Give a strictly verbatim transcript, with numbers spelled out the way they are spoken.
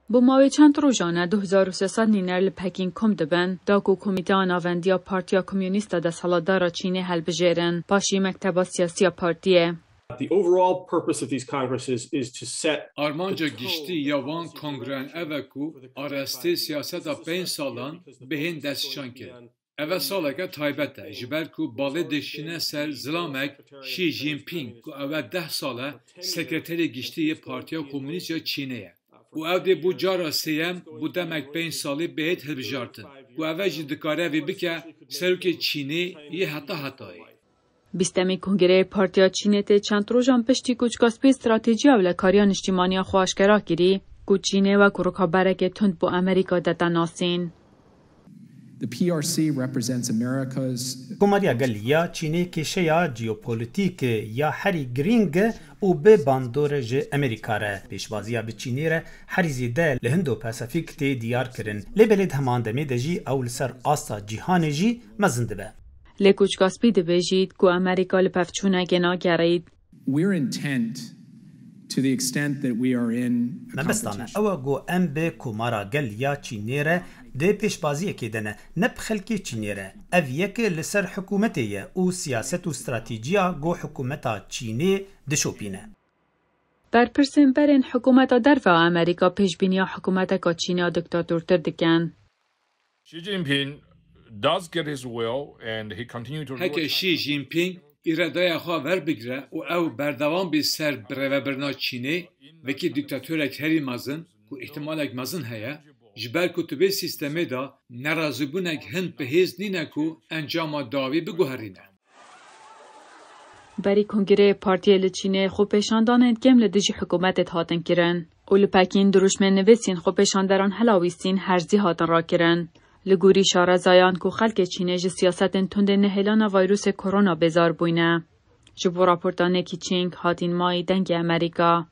Bo mawê çend rojan e du hezar û sê sed nîner li Pekîn kom dibin, da ku Komîteya Navendiya Partiya Komûnîst a desthilatdar a Çînê helbijêrin, paşî mekteba siyasî ya partiyê. The overall purpose of these congresses is to set Armanca giştî ya van kongreyan ev e ku arastê siyaseta pênc salan bihên destnîşankirin. Ev e saleke taybet e, ji ber ku balê dişîne ser zilamek Xi Jinping, ku ew e deh sal e sekreterê giştî yê Partiya Komûnîst ya Çînê ye. Û ew dê bû cara sêyem, bû demek pênc salî bihêt hilbijartin. Ku ev e jî dikare vê bike serokê Çînê yê heta hetayê. Bîstemî kongreyê Partiya Çînê tê çend rojan piştî ku çika spî stratejiya ewlekariya niştîmaniya xwe aşkera kirî, ku Çînê wek rikaberekê tund bo Amerîka dete nasîn. The P R C represents America's Komariya Gel ya Çînê kêşeya jeopolitîk ya herî girîng û bi bandor ji Amerîka re. Pêşbaziya bi Çînê re herî zêde li Hindo-Pasifîk tê diyar kirin. Lê belê di heman demê de jî ew li ser asta cîhanê jî mezin dibe. Lê Koçka Spî dibêjît ku Amerîka li pevçûnekê nagerît. We're intent to the extent that we are in a Mebestane competition. Ew e ku em bi Komara Gel ya Çînê re di pêşbaziyekê de ne, ne bi xelkê Çînê re. Ev yek li ser hikûmetê ye û siyaset û stratejiya ku hikûmeta Çînê dişopîne. Berpirsên berên hikûmeta derve a Amerîka pêşbîniya hikûmeteka Çînê ya diktatortir dikin. Xi Jinping does get his will and he continue to Heke Xi Jinping îradaya xwe verbigire û ew berdewam bî ser birêvebirina Çînê, wekî dîktatorek herî mezin, ku îhtimalek mezin heye, ji ber ku tu vê sîstemê de nerazîbûnek hin bi hêz nîne ku encama dawî biguherîne. Berî kongreyê partiyê li Çînê xwepêşandanên kêm li dijî hikûmetê dihatin kirin û li Pekîn dirûşmên nivîsîn xwepêşanderan helawîstîn herzî hatin rakirin. Li gorî şarezayan ku xelkê Çînê ji siyasetên tundê nehêlana vayrûsê korona bêzar bûyne. Ji bo raporta Nekî Çîng, Hatîn Mayî, Dengê Amerîka.